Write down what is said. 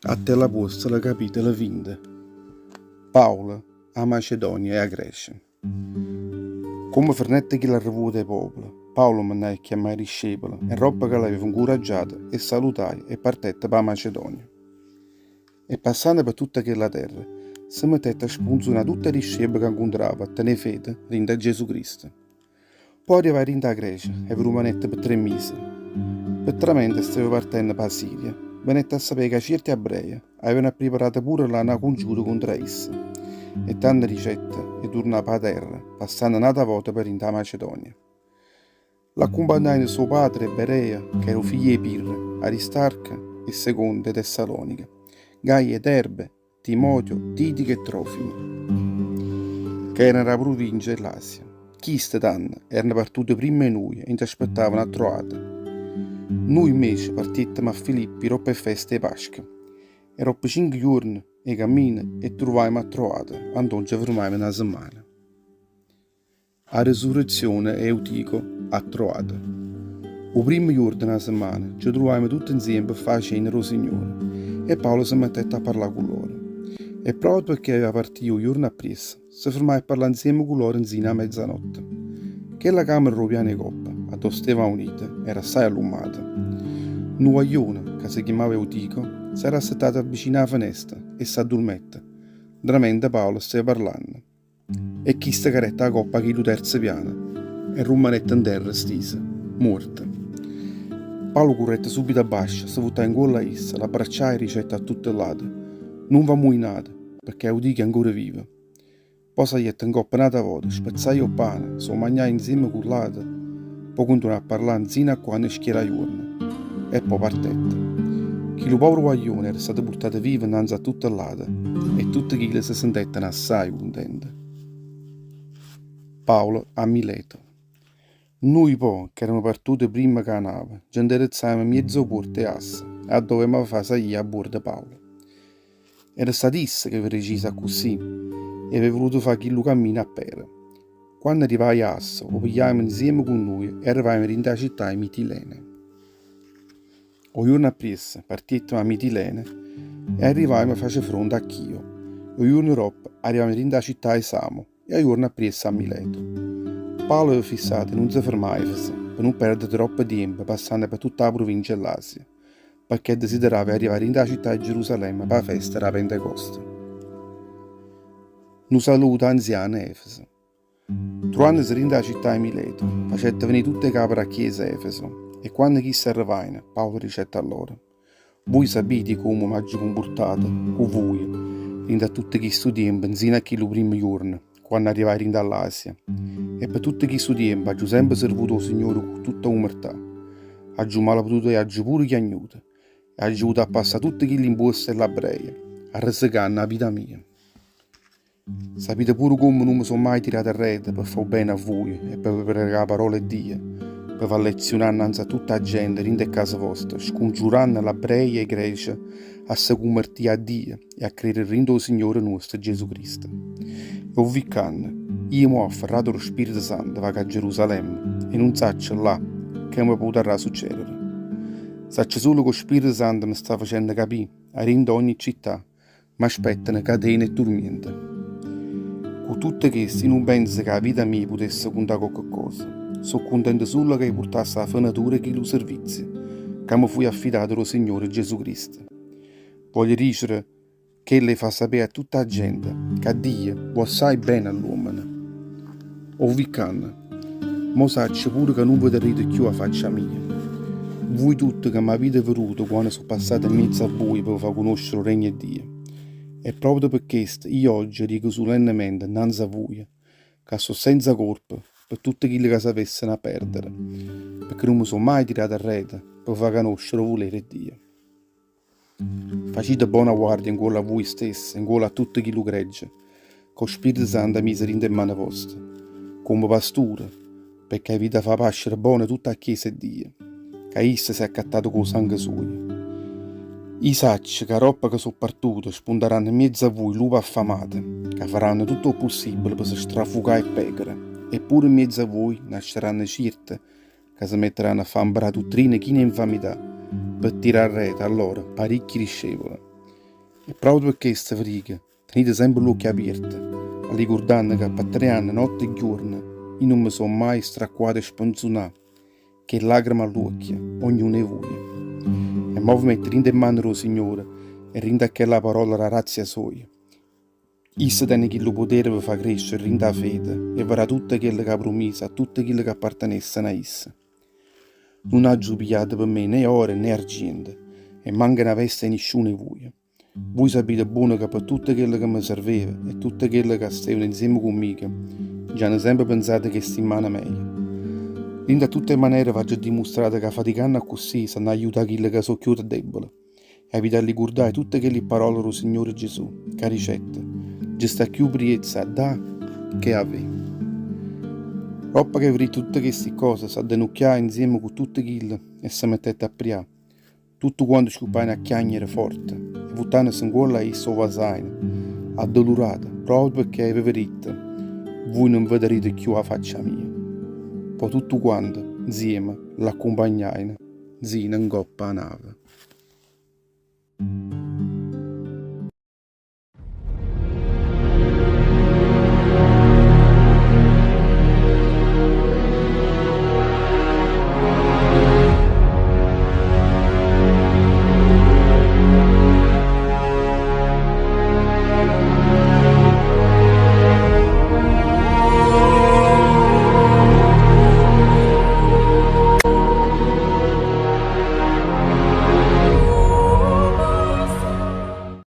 Atti 'e l'Apuostole capitolo 20. Paolo, 'a Macedonia e 'a Grecia. Comme fernette chill'arrevuoto 'e popolo, Paolo mannaje a chiammà 'e discepole e roppo ca l'aveva 'ncuraggiate 'e salutaje e partette p' 'a Macedonia. E passanno pe tutta chella terra, se mettette a spunzunà tutt' 'e discepole ca 'ncuntrava a tenè fede dint' a Gesù Cristo. Po' arrivaje dint' 'a Grecia e ve rumanette pe tre mise. Pe tramente steva partenno p' 'a Siria, venette a sapè ca cierti abbreje avevano appriparato pure llà na cungiura contro a isso, e tanno dicette 'e turnà p' 'a terra, passanno n'ata vota pe dint' 'a Macedonia. L'accumpagnajeno Sopatre 'e Berea, ca era 'o figlio 'e Pirro, Aristarco e Secondo 'e Tessalonica, Gaio 'e Derbe, Timoteo, Titico e Trofimo, ca erano d' 'a pruvincia 'e ll'Asia. Chiste, tanno, erano partute primma 'e nuje e nce aspettavano a Troade. Nuje invece partiettemo a Filippi doppo 'e ffeste 'e Pasca e doppo cinche juorne 'e cammino 'e truvajemo a Troade, addò nce fermajemo na semmana. A resurrezione 'e Eutico a Troade. O primmo juorno d' 'a semmana ce truvajemo tutte 'nzieme pe fà 'a cena d' 'o Signore e Paolo se mettette a parlà cu loro. E proprio pecché aveva partì 'o juorno appriesso, se fermaje a parlà 'nzieme cu loro 'nzino 'a mezzanotte. Chella camera d' 'o piano 'e coppa, addò steva aunite, era assaje allummata. Nu guaglione, ca se chiammava Eutico, s'era assettato vicino 'a fenesta e s'addurmette, 'ntramente Paolo steva parlanno. E chisto cadette 'a coppa 'a chillu terzo piano e rummanette 'nterra stiso, muorto. Paolo currette subito abbascio, se vuttaje 'ncuollo a isso, l'abbracciaje e dicette a tutte ll'ate, Nun v'ammuinate, pecché Eutico è ancora vivo. Po' sagliette 'ncoppa n'ata vota, spezzaje 'o pane, s' 'o magnaje 'nzieme cu ll'ate, Po' cuntinuaje a parlà 'nzino a quanno schiarà juorno. E po' partette. Chillu povero guaglione era stato purtato vivo 'nnanze a tutte ll'ate e tutte chille se sentetteno assaje cuntente. Paolo a Mileto. Nuje po', ch'eramo partute primma cu 'a nave, nce 'nderezzajemo 'mmiez' 'o puorto 'e Asso, addò avevamo fa saglì a buordo Paolo. Era stato isso ch'aveva deciso accussì e aveva vuluto fa chillu cammino a pere. Quanno arrivaje a Asso, 'o pigliajemo 'nzieme cu nuje e arrivajemo dint' 'a città 'e Mitilene. O juorno appriesso partiettemo 'a Mitilene e arrivajemo facefronte a Chio. O juorno doppo arrivajemo dint' 'a città 'e Samo e 'o juorno appriesso a Mileto. Paolo aveva fissato 'e nun se fermà a Efeso pe nun perdere troppo tiempo passanno pe tutta 'a pruvincia 'e ll'Asia. pecché desiderava 'e arrivà dint' 'a città 'e Gerusalemme p' 'a festa d' 'a Pentecoste. Nu saluto 'anziano 'e Efeso. Truvannose dint' 'a città 'e Mileto, facette venì tutt' 'e cape d' 'a chiesa 'e Efeso, e quanno chiste arrevajeno, Paolo dicette a loro, Vuje sapite comme m'aggio cumpurtato cu vuje dint' 'a tutto chistu tiempo 'nzino a chillu primmo juorno, quanno arrivaje dint' 'a ll'Asia. E pe tutto chistu tiempo aggio sempe servuto 'o Signore cu tutta umertà. Aggio malapututo e aggio pure chiagnuto, e aggio avuto a passà tutte chilli 'mpuoste 'e ll'abbreje, arresecanno 'a vita mia. Sapite pure comme nun me so' maje tirato arreto pe fà 'o bene a vuje e pe ve pregà 'a parola 'e Dio, pe v'allezziunà 'nnanze a tutta 'a gente dint' 'e case voste, scongiuranno ll'abbreje e 'e grece a se cunvertì a Dio e a credere dint' 'o Signore nuosto Gesù Cristo. E 'o vvi' ccanno, io mo afferrato d' 'o Spirito Santo vaco a Gerusalemme e nun saccio là che me putarrà succedere. Saccio sulo che 'o Spirito Santo me sta facenno capì, 'a dint' ogni città m'aspettano catene e turmiente. Cu tutto chesto io nun penzo che 'a vita mia putesse cuntà cocche cosa. So' cuntento sulo ca 'e purtasse 'a fenatura 'e chillu servizio ca me fuje affidato d' 'o Signore Gesù Cristo. Voglio dicere chello 'e fa sapé a tutta 'a gente ca Dio vo' assaje bene a ll'uommene. 'O vi' ccanno. Mo saccio pure ca nun vedarrite cchiù 'a faccia mia. Vui tutte ca m'avite veduto quanno so' passato 'mmiezzo a vui pe ve fa cunoscere 'o regno 'e Dio. E proprio pe chesto io ogge dico sulennemente 'nnanze a vuje ca so' senza colpa pe tutte chille ca s'avesseno 'a perdere, pecché nun me so' maje tirato arreto pe ve fa canoscere 'o vulere 'e Dio. Facite bona guardia 'ncuollo a vuje stesse e 'ncuollo a tutto chillu gregge ca 'o Spirito Santo ha miso dint' 'e mmane voste, comme pasture, pecché avite 'a fà pascere bona tutta 'a chiesa 'e Dio, ca isso s'è accattato cu 'o sangue sujo. I' saccio ca doppo ca so' partuto spuntaranno 'mmiezzo a vuje lupe affamate, ca faranno tutto 'o pussibbele pe se strafucà 'e pecore, e pure 'mmiezzo a vuje nasceranno cierte ca se metteranno a fà 'mparà duttrine chine 'e 'nfamità, pe tirà arreto a lloro paricchi discepole. E proprio pe chesto ve dico, tenite sempe ll'uocchie apierte, allicurdanno ca pe tre anne, notte e ghiuorno, io nun me so' maje stracquato 'e spenzunà, ch' 'e llacreme a ll'uocchie, ognuno 'e vuje. E mò ve metto dint' 'e mmane d' 'o Signore e dint' a chella parola d' 'a grazia soja. Isso tene chillu potere pe ve fà crescere dint' 'a fede e ve dà tutto chello ch'ha prumiso a tutte chille c'appartenesseno a isso. Nun aggio pigliato pe me né oro né argiento e manco na vesta 'e nisciuno 'e vuje. Vui sapite buono ca pe tutto chello ca me serveva e tutte chelle ca stevano nzieme cu mmico, nce hanno sempe penzato chesti mmane meje. Dint' a tutte 'e manere v'aggio dimustrato ca faticanno accussì s'hanno aiutà chille ca so' cchiù debole. E avite allicurdà 'e tutte chelli parole d' 'o Signore Gesù, ca dicette, Nce sta cchiù priezza a dà che a avé. Doppo ch'eva ditto tutte chesti cose, s'addenucchiaje nzieme cu tutte chille e se mettette a prià. Tuttu quante schiuppajeno a chiagnere forte e vuttannose 'ncuollo a isso 'o vasajeno, addolurato, proprio pecché aveva ditto, Vuje nun vedarrite cchiù 'a faccia mia. Po' tuttu quante, 'nzieme, l'accumpagnajeno 'nzino 'ncoppa 'a nave.